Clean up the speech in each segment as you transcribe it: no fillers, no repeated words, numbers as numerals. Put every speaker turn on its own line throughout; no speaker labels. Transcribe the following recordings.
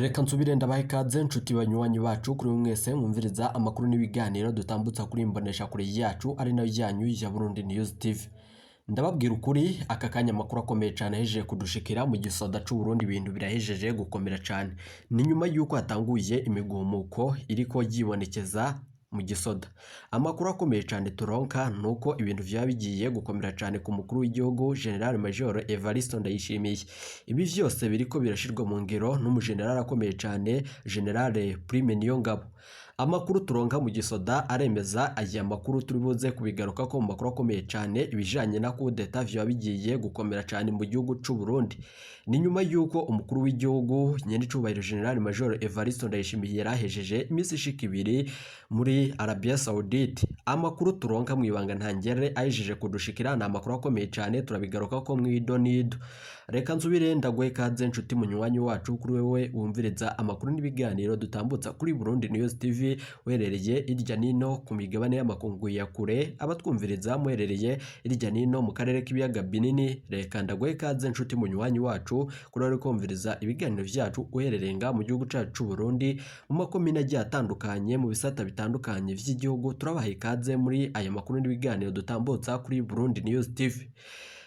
Reka nsubire ndabahe ikaze, nshuti banywanyi bacu, kuri mwese mwumviriza amakuru n'ibiganiro dutambutsa kuri imbonesha kure yacu, ari nayo yanyu ya Burundi News TV. Ndababwira ukuri, aka kanya amakuru akomeye cyane ahejeje kudushikira mu gisoda c'u Burundi. Ibintu birahejeje gukomera cyane. Ni nyuma y'uko hatanguye imigumuko iriko yibonekeza mu gisoda. Amakuru akomeye cyane turonka nuko ibintu vyaba bigiye gukomera cyane ku mukuru w'igihugu, General Major Evariste Ndayishimiye. Ibi vyose biriko birashirwa mu ngiro n'umugeneral akomeye cyane, General Prime Niyongabo. Amakuru turonka mu gisoda aremeza aya makuru, turi buze kubigaruka ko mu makuru akomeye cyane. Ibijanye na coup d'état vyoba bigiye gukomera cyane mu gihugu c'u Burundi. Ni nyuma y'uko umukuru w'igihugu, nyenicubahiro General Major Evariste Ndayishimiye, yarahejeje iminsi ishika 2 muri Arabia Saoudite. Amakuru turonka mu ibanga ntangere ahejeje kudushikira ni amakuru akomeye cyane, turabigaruka ko mwidonido. Reka nsubire ndaguhe ikaze, nshuti munywanyi wacu, kuri wewe wumviriza amakuru n'ibiganiro dutambutsa kuri Burundi News TV uherereye irya nino ku migabane y'amakungu ya kure. Abatwumviriza muherereye irya nino mu karere k'ibiyaga binini, reka ndaguhe ikaze, nshuti munywanyi wacu, kuri wewe kumviriza ibiganiro vyacu uherereye nga mu gihugu cacu c'u Burundi, mu makomine agiye atandukanye, mu bisata bitandukanye vy'igihugu. Turabaha ikaze muri aya makuru n'ibiganiro dutambutsa kuri Burundi News TV.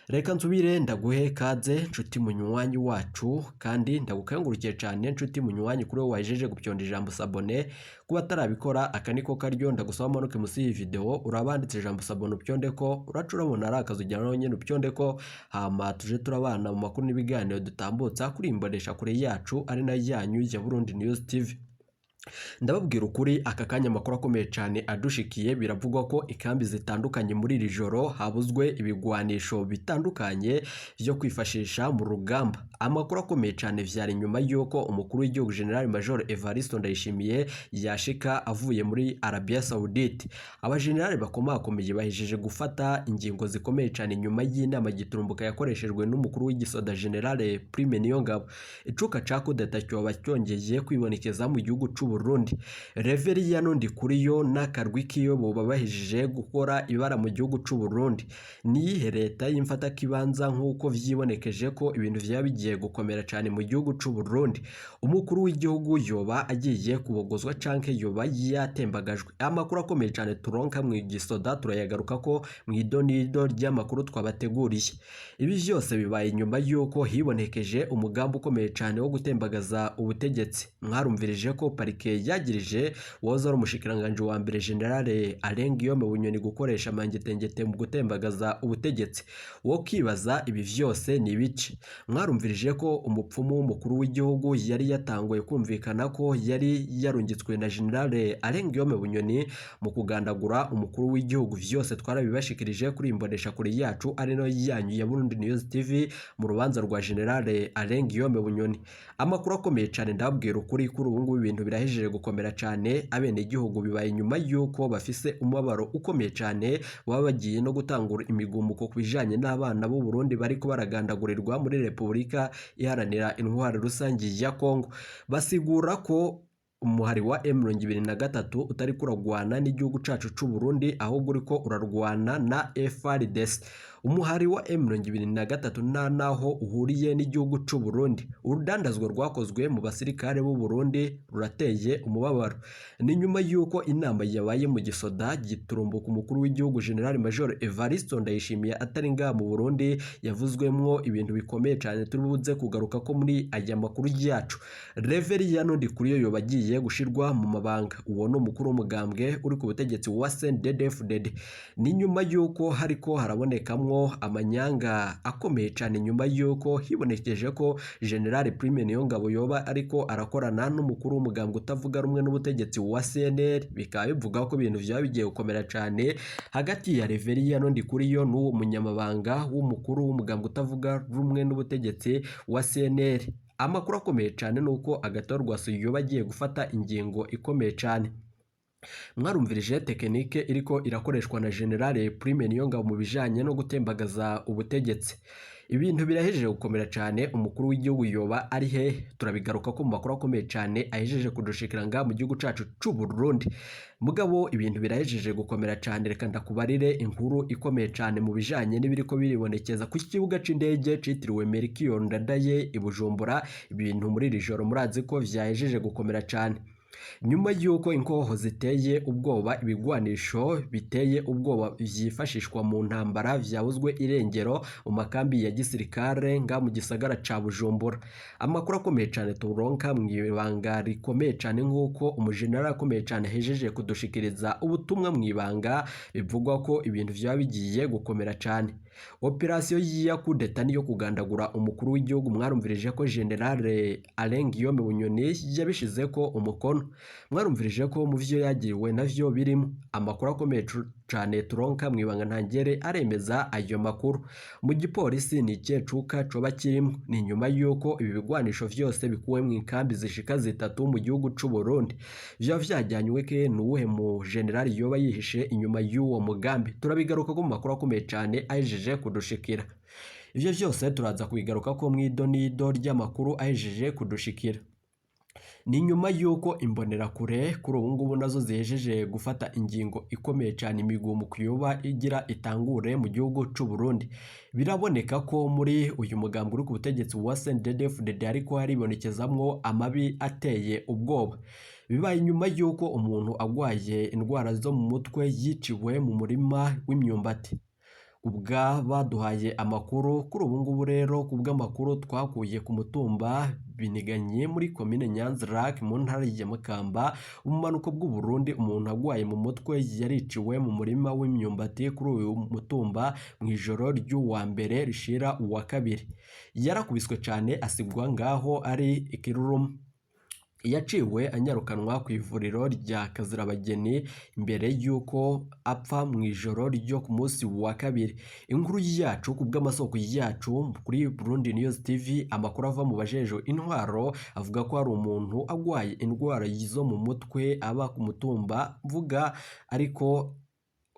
Reka nsubire ndaguhe kaze, nshuti munywanyi wacu, kandi ndagukengurukiye cyane, nshuti munywanyi, kuri wowe wajeje gupyonda ijambo s'abonner. Kuba atarabikora, aka niko karyo ndagusaba umanuke munsi y'iyi video, urabanditse ijambo s'abonner, upyonde ko uraca urabona ari akazu ujyana naho nyine, upyonde ko, hama tuje turabana mu makuru n'ibiganiro dutambutsa kuri imbonesha kure yacu, ari nayo yanyu ya Burundi News TV. Ndababwira ukuri, aka kanya amakuru akomeye cyane adushikiye, biravugwa ko ikambi zitandukanye muri iri joro habuzwe ibigwanisho bitandukanye byo kwifashisha mu rugamba. Amakuru akomeye cyane, vyari nyuma y'uko umukuru w'igihugu, General Major Evariste Ndayishimiye, yashika avuye muri Arabia Saoudite. Abajenerali bakomakomeye bahejeje gufata ingingo zikomeye cyane nyuma y'inama giturumbuka yakoreshejwe n'umukuru w'igisoda, General Prime Niyongabo. Icuka ca coup d'état cyoba cyongeye kwibonekeza mu gihugu c'u Burundi. Reveriyano Ndikuriyo n'akarwi kiyo boba bahejeje gukora ibara mu gihugu c'u Burundi. Niyihe leta y'imfatakibanza, nk'uko vyibonekeje ko ibintu vyaba bigiye gukomera cyane mu gihugu c'u Burundi? Umukuru w'igihugu yoba agiye kubogozwa canke yoba yatembagajwe? Amakuru akomeye cyane turonka mu gisoda turayagaruka ko mu idonido ry'amakuru twabateguriye. Ibi vyose bibaye nyuma y'uko hibonekeje umugambi ukomeye cyane wo gutembagaza ubutegetsi. Mwarumvirije ko parike yagirije woza ari umushikiranganji wa mbere, General Alain Guillaume Bunyoni, gukoresha amangetengete mu gutembagaza ubutegetsi. Wo kibaza, ibi vyose ni ibice? Mwarumvirije ko umupfumu w'umukuru w'igihugu yari yatanguye kumvikana ko yari yarungitswe na General Alain Guillaume Bunyoni mu kugandagura umukuru w'igihugu. Vyose twarabibashikirije kuri imbonesha kure yacu, ari no yanyu ya Burundi News TV, mu rubanza rwa General Alain Guillaume Bunyoni. Amakuru akomeye cyane, ndababwira ukuri, kuri ubu ngubu ibintu birahejeje gukomera cyane. Abenegihugu, bibaye nyuma y'uko bafise umubabaro ukomeye cyane, baba bagiye no gutangura imigumuko ku bijanye n'abana b'u Burundi bariko baragandagurirwa muri Repubulika Iharanira Intwaro Rusange ya Kongo. Basigura ko umuhari wa M23 utari kuragwana n'igihugu cacu c'u Burundi, ahubwo uriko urarwana na FARDC. Umuhari wa M23 nta naho uhuriye n'igihugu c'u Burundi. Urudandazwa rwakozwe mu basirikare b'u Burundi rurateye umubabaro. Ni nyuma y'uko inama yabaye mu gisoda giturumbuka umukuru w'igihugu, General Major Evariste Ndayishimiye, atari ngaha mu Burundi, yavuzwemwo ibintu bikomeye cyane turi buze kugaruka ko muri aya makuru yacu. Reveriyano Ndikuriyo yoba agiye gushirwa mu mabanga. Uwo ni umukuru w'umugambwe uri ku butegetsi wa CNDD-FDD. Ni nyuma y'uko hariko harabonekamwo amanyanga akomeye cyane, nyuma y'uko hibonekeje ko General Prime Niyongabo yoba ariko arakorana n'umukuru w'umugambwe utavuga rumwe n'ubutegetsi wa CNL. Bikaba bivuga ko ibintu vyaba bigiye gukomera cyane hagati ya Reveriyano Ndikuriyo n'uwo munyamabanga w'umukuru w'umugambwe utavuga rumwe n'ubutegetsi wa CNL. Amakuru akomeye cyane ni uko Agathon Rwasa yoba agiye gufata ingingo ikomeye cyane. Mwarumvirije technique iriko irakoreshwa na Général Prime Niyongabo mu bijanye no gutembagaza ubutegetsi. Ibintu birahejeje gukomera cane, umukuru w'igihugu yoba ari he? Turabigaruka ko mu makuru akomeye cane ahejeje kudushikira nga mu gihugu cacu c'u Burundi. Mugabo ibintu birahejeje gukomera cane, reka ndakubarire inkuru ikomeye cane mu bijanye n'ibiriko biribonekeza ku kibuga c'indege citiriwe Melchior Ndadaye i Bujumbura. Ibintu muri iri joro murazi ko vyahejeje gukomera cane. Nyuma y'uko inkoho ziteye ubwoba, ibigwanisho biteye ubwoba vyifashishwa mu ntambara vyabuzwe irengero mu makambi ya gisirikare nga mu gisagara ca Bujumbura. Amakuru akomeye cane turonka mw'ibanga rikomeye cane, nk'uko umujenerali akomeye cane ahejeje kudushikiriza ubutumwa mw'ibanga, bivugwa ko ibintu vyaba bigiye gukomera cane. Opération ya coup d'état niyo kugandagura umukuru w'igihugu, mwarumvirije ko Général Alain Guillaume Bunyoni yabishizeko umukono. Mwarumvirije ko mu vyo yagiriwe navyo birimo. Amakuru akomeye cane turonka mw'ibanga ntangere aremeza ayo makuru. Mu gipolisi ni ikihe cuka coba kirimwo? Ni nyuma y'uko ibi bigwanisho vyose bikuwe mu inkambi zishika zitatu mu gihugu c'u Burundi. Vyoba vyajyanywe ke? Nuwuhe mu general yoba yihishe inyuma y'uwo mugambi? Turabigaruka ko mu makuru akomeye cane ahejeje kudushikira. Ivyo vyose turaza kubigaruka ko mw'idonido ry'amakuru ahejeje kudushikira. Ni nyuma y'uko imbonerakure kuri ubu ngubu nazo zihejeje gufata ingingo ikomeye cyane, imigumuko yoba igira itangure mu gihugu c'u Burundi. Biraboneka ko muri uyu mugambi uri ku butegetsi wa CNDD-FDD ariko haribonekezamwo amabi ateye ubwoba. Bibaye nyuma y'uko umuntu agwaye indwara zo mu mutwe yiciwe mu murima w'imyumbati. Ubwa baduhaye amakuru kuri ubu ngubu rero, ku bw'amakuru twakuye ku mutumba Biniganye muri komine Nyanza-Lac mu ntara ya Makamba, ubumanuko bw'u Burundi, umuntu agwaye mu mutwe yariciwe mu murima w'imyumbati kuri uyu mutumba mu ijoro ry'uwa mbere rishira uwa kabiri. Yarakubiswe cane asigwa ngaho ari ikiruruma. Yaciwe anyarukanwa ku ivuriro rya Kazirabageni imbere y'uko apfa mu ijoro ryo ku munsi wa kabiri. Inkuru yacu ku bw'amasoko yacu kuri Burundi News TV, amakuru ava mu bajejwe intwaro avuga ko hari umuntu agwaye indwara zo mu mutwe aba ku mutumba mvuga, ariko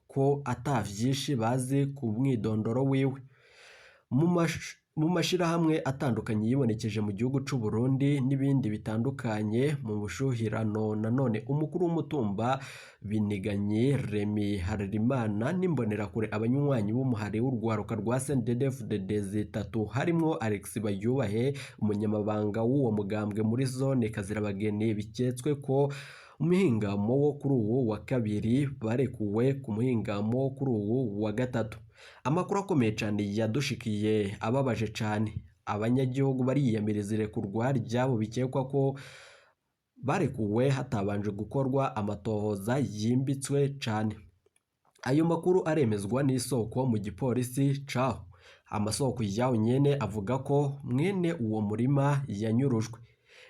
ko ata vyinshi bazi ku mwidondoro wiwe. Mu mashirahamwe atandukanye yibonekeje mu gihugu c'u Burundi n'ibindi bitandukanye mu bushuhirano, nanone umukuru w'umutumba Biniganye Remy Harerimana n'imbonerakure abanywanyi b'umuhari w'urwaruka rwa CNDD-FDD zitatu harimwo Alex Bayubahe, umunyamabanga w'uwo mugambwe muri zone Kazirabageni, biketswe ko umuhingamo wo kuri uwu wa kabiri barekuwe ku muhingamo wo kuri uwu wa gatatu. Amakuru akomeye cyane yadushikiye ababaje cyane, abanyagihugu bariyamiriza irekurwa ryabo bikekwa ko barekuwe hatabanje gukorwa amatohoza yimbitswe cyane. Ayo makuru aremezwa n'isoko mu gipolisi caho. Amasoko yaho nyene avuga ko mwene uwo murima yanyurujwe.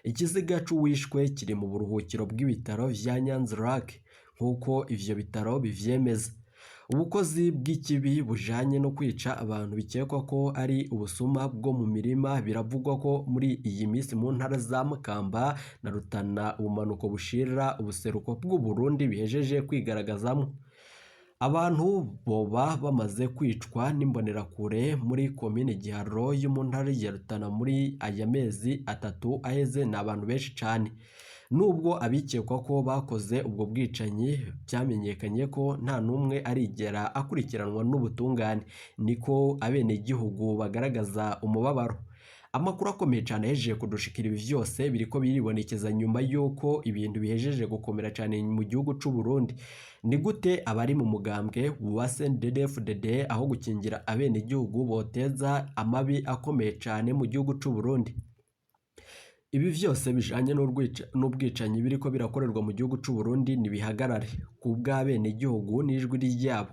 Ikiziga c'uwishwe kiri mu buruhukiro bw'ibitaro vya Nyanza-Lac nk'uko ivyo bitaro bivyemeza. Ubukozi bw'ikibi bujanye no kwica abantu bikekwa ko ari ubusuma bwo mu mirima biravugwa ko muri iyi minsi mu ntara za Makamba na Rutana, ubumanuko bushira ubuseruko bw'u Burundi, bihejeje kwigaragazamo. Abantu boba bamaze kwicwa n'imbonerakure muri komine Giharo yo mu ntara ya Rutana muri aya mezi 3 aheze ni abantu benshi cane. Nubwo abikekwa ko bakoze ubwo bwicanyi byamenyekanye ko nta n'umwe arigera akurikiranwa n'ubutungane, niko abenegihugu bagaragaza umubabaro. Amakuru akomeye cyane ahejeje kudushikira, ibi vyose biriko biribonekeza nyuma y'uko ibintu bihejeje gukomera cyane mu gihugu c'u Burundi. Ni gute abari mu mugambwe wa CNDD-FDD aho gukingira abenegihugu boteza amabi akomeye cyane mu gihugu c'u Burundi? Ibi vyose bijanye n'ubwicanyi biriko birakorerwa mu gihugu c'u Burundi nibihagarare ku bw'abenegihugu n'ijwi ryabo.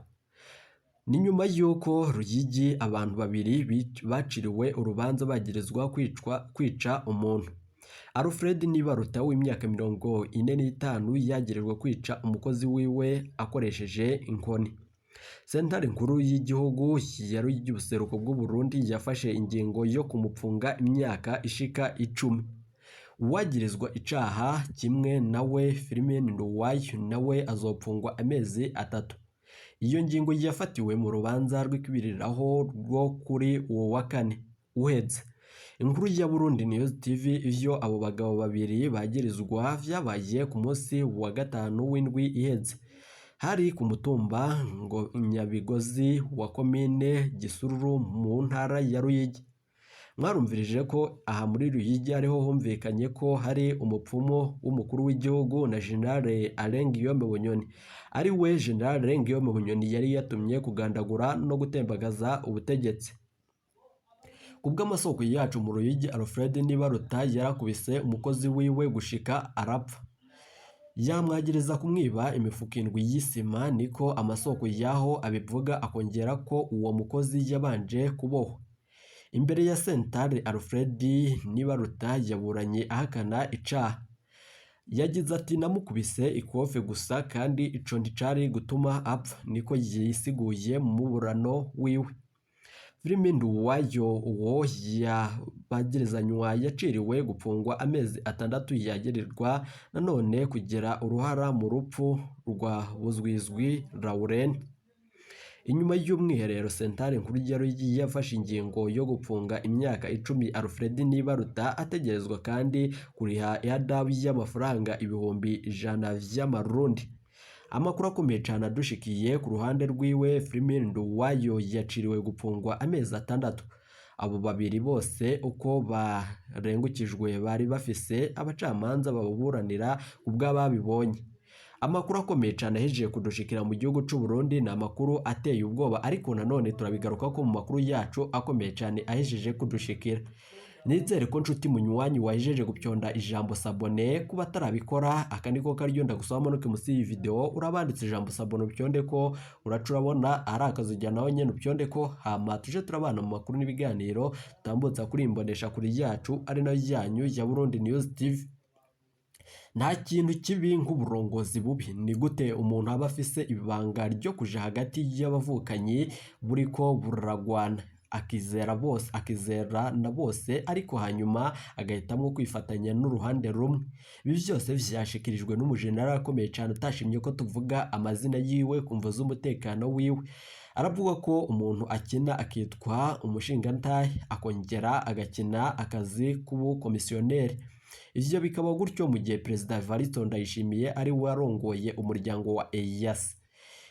Ni nyuma y'uko Ruyigi abantu babiri baciriwe urubanza bagirizwa kwica umuntu. Alfred Nibaruta w'imyaka 45 yagirijwe kwica umukozi wiwe akoresheje inkoni. Sentare nkuru y'igihugu ya Ruyigi ubuseruko bw'u Burundi yafashe ingingo yo kumupfunga imyaka ishika 10. Uwagirizwa icaha kimwe nawe Firmin Nduwayo nawe azopfungwa amezi 3. Iyo ngingo yafatiwe mu rubanza rw'ikibiriraho rwo kuri uwo wa kane uheze. Inkuru ya Burundi News TV ivyo abo bagabo babiri bagirizwa vyabaye ku munsi wa gatanu w'indwi iheze. Hari ku mutumba ngo Nyabigozi wa komine Gisururu mu ntara ya Ruyigi. Mwarumvirije ko aha muri Ruyigi ariho humvikanye ko hari umupfumu w'umukuru w'igihugu na General Alain Guillaume Bunyoni, ari we General Alain Guillaume Bunyoni yari yatumye kugandagura no gutembagaza ubutegetsi. Kubw'amasoko yacu mu Ruyigi, Alfred Nibaruta yarakubise umukozi wiwe gushika arapfa. Yamwagiriza kumwiba imifuko 7 y'isima, niko amasoko yaho abivuga, akongera ko uwo mukozi yabanje kubohwa. Imbere ya sentare Alfred Nibaruta yaburanye ahakana icaha. Yagize ati namukubise ikofe gusa kandi ico nticari gutuma apfa, niko yisiguye mu muburano wiwe. Firmin Nduwayo uwo yabagirizanywa yaciriwe gupfungwa amezi 6, yagirirwa nanone kugira uruhara mu rupfu rwa Buzwizwi Laurent. Inyuma y'umwiherero sentare nkuru ya Ruyigi yafashe ingingo yo gupfunga imyaka 10 Alfred Nibaruta, ategerezwa kandi kuriha ihadabu y'amafaranga 100,000 vy'amarundi. Amakuru akomeye cane adushikiye ku ruhande rwiwe, Firmin Nduwayo yaciriwe gupfungwa amezi 6. Abo babiri bose uko barengukijwe bari bafise abacamanza bababuranira kubw'ababibonye. Amakuru akomeye cane ahejeje kudushikira mu gihugu c'u Burundi ni amakuru ateye ubwoba, ariko nanone turabigaruka ko mu makuru yacu akomeye cane ahejeje kudushikira. Nizere ko nshuti munywanyi wahejeje gupyonda ijambo sabone, kuba atarabikora aka niko karyo ndagusaba manuke musi y'iyi video urabanditse ijambo sabone upyonde ko uraca urabona ari akazujya nawe nyene upyonde ko, hama tuje turabana mu makuru n'ibiganiro tutambutsa kuri imbonesha kuri yacu ari nayo yanyu ya Burundi News TV. Nta kintu kibi nk'uburongozi bubi. Ni gute umuntu aba afise ibanga ryo kuja hagati y'abavukanyi buriko buragwana, akizera bose, akizera na bose, ariko hanyuma agahitamwo kwifatanya n'uruhande rumwe. Ibi vyose vyashikirijwe n'umujenerali akomeye cane utashimye ko tuvuga amazina yiwe kumvo z'umutekano wiwe. Aravuga ko umuntu akina akitwa umushingantahe, akongera agakina akazi k'ubukomisiyoneri. Ivyo bikaba gutyo mu gihe Perezida Evariste Ndayishimiye ari we warongoye umuryango wa EAC.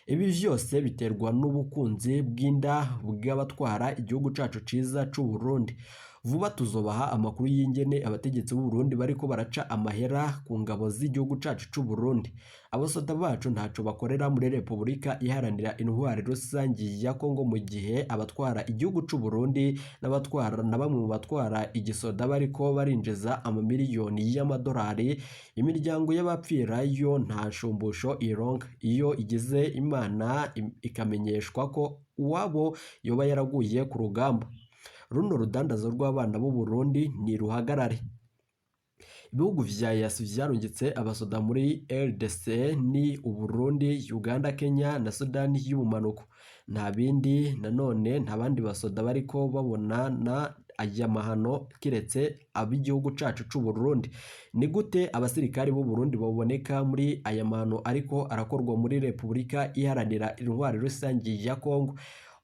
Ibi vyose biterwa n'ubukunzi bw'inda bw'abatwara igihugu cacu ciza c'u Burundi. Vuba tuzobaha amakuru y'ingene abategetsi b'u Burundi bariko baraca amahera ku ngabo z'igihugu cacu c'u Burundi. Abasoda bacu ntaco bakorera muri Repubulika Iharanira Intwari Rusangi ya Kongo, mu gihe abatwara igihugu c'u Burundi n'abatwara na bamwe mu batwara igisoda bariko barinjiza amamiliyoni y'amadolari. Imiryango y'abapfirayo nta shumbusho ironka iyo igize Imana ikamenyeshwa ko uwabo yoba yaraguye ku rugamba. Runo rudandazo rw'abana b'u Burundi ni ruhagarare. Ibihugu vya EAC vyarungitse abasoda muri RDC ni Uburundi, Uganda, Kenya na Sudani y'ubumanuko. Nta bindi nanone nta bandi basoda bariko babona na aya mahano kiretse ab'igihugu cacu c'u Burundi. Ni gute abasirikari b'u Burundi baboneka muri aya mahano ariko arakorwa muri Repubulika Iharanira Intwari Rusangi ya Kongo?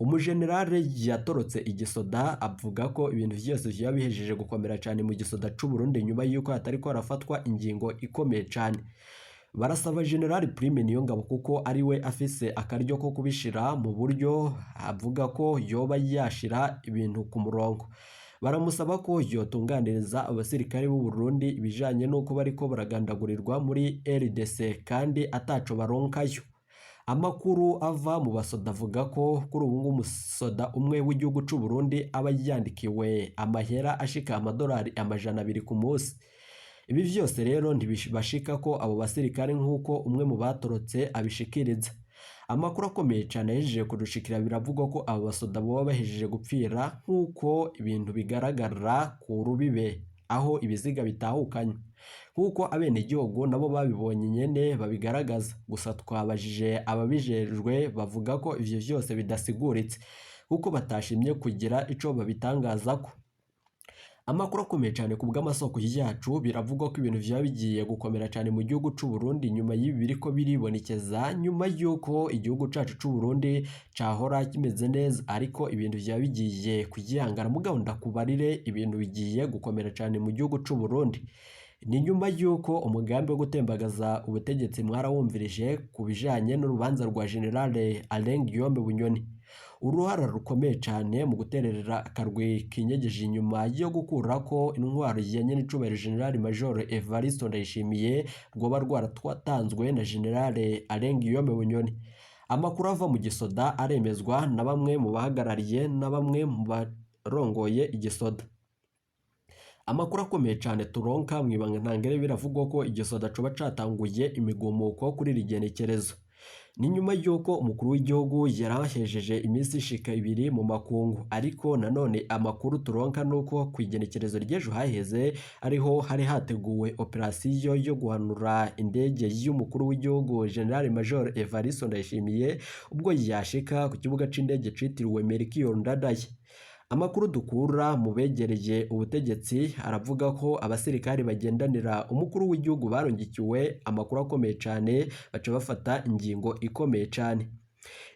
Umujenerale yatorotse igisoda avuga ko ibintu vyose vyaba bihejeje gukomera cane mu gisoda c'u Burundi nyuma y'uko hatariko harafatwa ingingo ikomeye cane. Barasaba General Prime Niyongabo kuko ari we afise akaryo ko kubishira mu buryo, avuga ko yoba yashira ibintu ku murongo. Baramusaba ko yotunganiriza abasirikare b'u Burundi ibijanye n'uko bariko baragandagurirwa muri RDC kandi ataco baronkayo. Amakuru ava mu basoda avuga ko kuri ubu ngubu umusoda umwe w'igihugu c'u Burundi aba yandikiwe amahera ashika amadolari 200 ku munsi. Ibi vyose rero ntibashika ko abo basirikare nk'uko umwe mu batorotse abishikiriza. Amakuru akomeye cane yahejeje kudushikira biravugwa ko abo basoda boba bahejeje gupfira nk'uko ibintu bigaragara ku rubibe aho ibiziga bitahukanye, nk'uko abenegihugu nabo babibonye nyene babigaragaza. Gusa twabajije ababijejwe bavuga ko ivyo vyose bidasiguritse kuko batashimye kugira ico babitangazako. Amakuru akomeye cyane ku bw'amasoko yacu, biravugwa ko ibintu vyaba bigiye gukomera cyane mu gihugu c'u Burundi nyuma y'ibi biriko biribonekeza, nyuma y'uko igihugu cacu c'u Burundi cahora kimeze neza, ariko ibintu vyaba bigiye kuyangara. Mugabo ndakubarire, ibintu bigiye gukomera cyane mu gihugu c'u Burundi. Ni nyuma y'uko umugambi wo gutembagaza ubutegetsi mwarawumvirije ku bijanye n'urubanza rwa General Alain Guillaume Bunyoni. Uruhara rukomeye cyane mu guterera akarwi kinyegeje inyuma yo gukurako intwaro ya nyenicubahiro General Major Evariste Ndayishimiye rwoba rwaratanzwe na General Alain Guillaume Bunyoni. Amakuru ava mu gisoda aremezwa na bamwe mu bahagarariye na bamwe mu barongoye igisoda. Amakuru akomeye cyane turonka mu ibanga ntangere, biravugwa ko igisoda coba catanguye imigumuko kuri iri genekerezo. Ni nyuma y'uko umukuru w'igihugu yarahejeje iminsi ishika 2 mu makungu, ariko nanone amakuru turonka nuko ku igenekerezo ry'ejo haheze ariho hari hateguwe operasiyo yo guhanura indege y'umukuru w'igihugu General Major Evariste Ndayishimiye ubwo yashika ku kibuga c'indege citiriwe Melchior Ndadaye. Amakuru dukura mu begereye ubutegetsi aravuga ko abasirikari bagendanira umukuru w'igihugu barungikiwe amakuru akomeye cyane, baca bafata ingingo ikomeye cyane.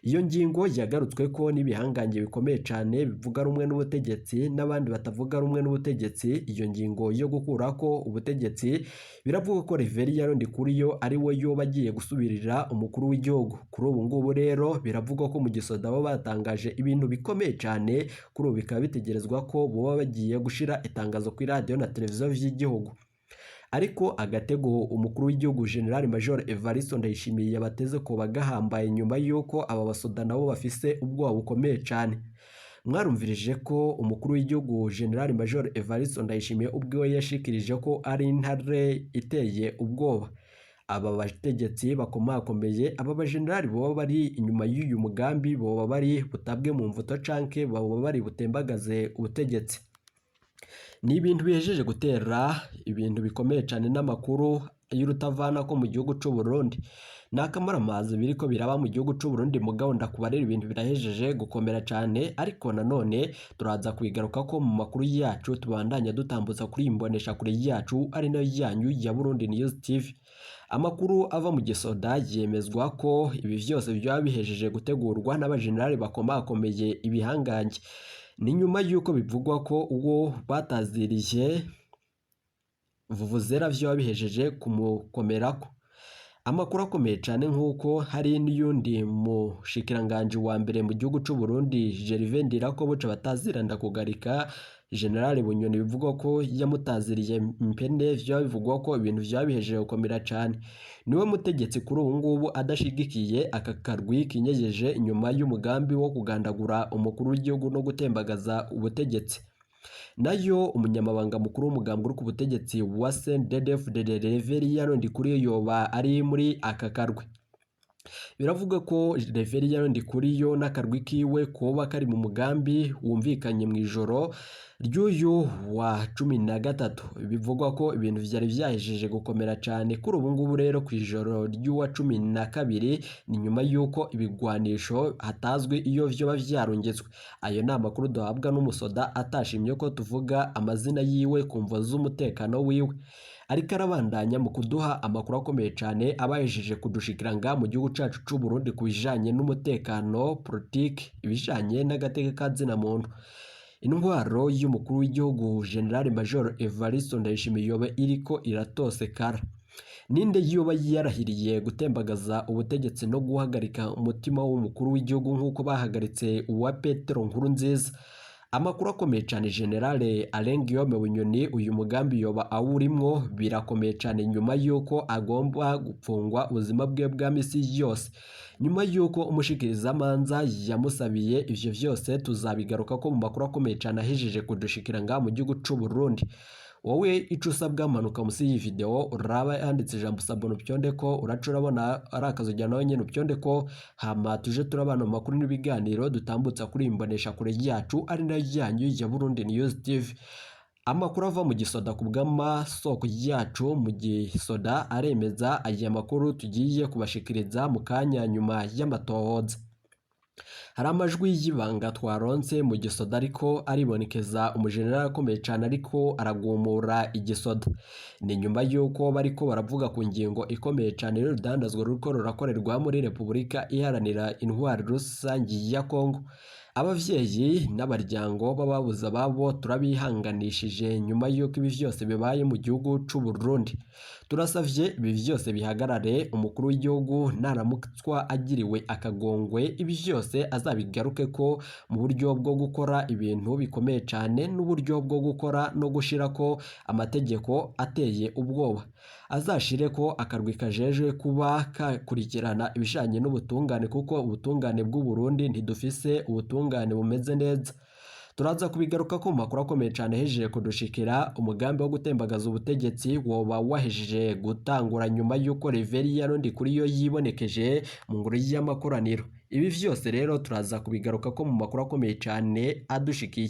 Iyo ngingo yagarutswe ko n'ibihangange bikomeye cyane bivuga rumwe n'ubutegetsi n'abandi batavuga rumwe n'ubutegetsi. Iyo ngingo yo gukurako ubutegetsi, biravuga ko Reverien Ndikuriyo ari we yoba agiye gusubirira umukuru w'igihugu. Kuri ubu ngubu rero biravugwa ko mu gisoda bo batangaje ibintu bikomeye cyane, kuri ubu bikaba bitegerezwa ko boba bagiye gushira itangazo kuri radiyo na televiziyo vy'igihugu. Ariko agatego umukuru w'igihugu General Major Evariste Ndayishimiye yabateze ko bagahambaye, nyuma y'uko aba basoda nabo bafise ubwoba bukomeye cyane. Mwarumvirije ko umukuru w'igihugu General Major Evariste Ndayishimiye ubwiwe yashikirije ko ari intare iteye ubwoba. Aba bategetsi bakomakomeye, aba bajenerali boba bari inyuma y'uyu mugambi, boba bari butabwe mu mvuto canke boba bari butembagaze ubutegetsi. Ni ibintu bihejeje gutera ibintu bikomeye cyane n'amakuru y'urutavana ko mu gihugu c'u Burundi. Ni akamaramaza biriko biraba mu gihugu c'u Burundi, mugabo ndakubarira ibintu birahejeje gukomera cyane, ariko nanone turaza kubigaruka ko mu makuru yacu tubandanya dutambutsa kuri imbonesha kure yacu ari nayo yanyu ya Burundi News TV. Amakuru ava mu gisoda yemezwa ko ibi vyose byaba bihejeje gutegurwa n'abajenerali bakomakomeye ibihangange. Ni nyuma y'uko bivugwa ko uwo bataziriye vuvuzela vyoba bihejeje kumukomerako. Amakuru akomeye cyane nk'uko hari n'uyundi mushikiranganji wa mbere mu gihugu c'u Burundi Gervais Ndirakobuca bataziranda kugarika General Bunyoni, bivugwa ko yamutaziriye mpene, vyoba bivugwa ko ibintu vyoba bihejeje gukomera cyane. Niwe mutegetsi kuri ubu ngubu adashigikiye aka karwi kinyegeje inyuma y'umugambi wo kugandagura umukuru w'igihugu no gutembagaza ubutegetsi. Nayo umunyamabanga mukuru w'umugambi uri ku butegetsi wa CNDD-FDD Reverien Ndikuriyo yoba ari muri aka karwi. Biravuga ko Reverien Ndikuriyo n'akarwi kiwe koba kari mu mugambi wumvikanye mu ijoro ry'uyu wa 13. Bivugwa ko ibintu vyari vyahejeje gukomera cyane. Kuri ubu ngubu rero ku ijoro ry'uwa 12 ni nyuma y'uko ibigwanisho hatazwi iyo vyoba vyarungitswe. Ayo ni amakuru duhabwa n'umusoda atashimye ko tuvuga amazina yiwe ku mvo z'umutekano wiwe, ariko arabandanya mu kuduha amakuru akomeye cyane abahejeje kudushikiranga mu gihugu cacu c'u Burundi ku bijanye n'umutekano, politiki, ibijanye n'agateka ka zina muntu. Intwaro y'umukuru w'igihugu General Major Evariste Ndayishimiye yoba iriko iratosekara. Ninde yoba yarahiriye gutembagaza ubutegetsi no guhagarika umutima w'umukuru w'igihugu nk'uko bahagaritse uwa Petero Nkurunziza? Amakuru akomeye cyane, General Alain Guillaume Bunyoni uyu mugambi yoba awurimwo, birakomeye cyane nyuma y'uko agomba gupfungwa ubuzima bwe bwa misi yose, nyuma y'uko umushikirizamanza yamusabiye. Ivyo vyose tuzabigaruka ko mu makuru akomeye cyane ahejeje kudushikira ngaha mu gihugu c'u Burundi. Wowe ico usabwa, manuka musi y'iyi video uraba handitse ijambo s'abonner, upyonde ko uraca urabona ari akazogera nawe nyene upyonde ko, hama tuje turabana mu makuru n'ibiganiro dutambutsa kuri imbonesha kure yacu ari nayo yanyu ya Burundi News TV. Amakuru ava mu gisoda ku bw'amasoko yacu mu gisoda aremeza aya makuru tugiye kubashikiriza mu kanya nyuma y'amatohoza. Hari amajwi y'ibanga twaronse mu gisoda ariko aribonekeza umujenerali akomeye cane ariko aragumura igisoda. Ni nyuma y'uko bariko baravuga ku ngingo ikomeye cane y'urudandazwa ruriko rurakorerwa muri Repubulika Iharanira Intwaro Rusangi ya Kongo. Abavyeyi n'abaryango b'ababuze ababo turabihanganishije nyuma y'uko ibi vyose bibaye mu gihugu c'u Burundi. Turasavye ibi vyose bihagarare, umukuru w'igihugu naramutswa agiriwe akagongwe ibi vyose azabigarukeko mu buryo bwo gukora ibintu bikomeye cane n'uburyo bwo gukora no gushirako amategeko ateye ubwoba. Azashireko akarwi kajejwe kuba kakurikirana ibijanye n'ubutungane kuko ubutungane bw'u Burundi ntidufise ubutungane bumeze neza. Turaza kubigarukako mu makuru akomeye cane ahejeje kudushikira. Umugambi wo gutembagaza ubutegetsi woba wahejeje gutangura nyuma y'uko Reveria Ndikuriyo yibonekeje mu ngoro y'amakoraniro. Ibi vyose rero turaza kubigarukako mu makuru akomeye cane adushikiye.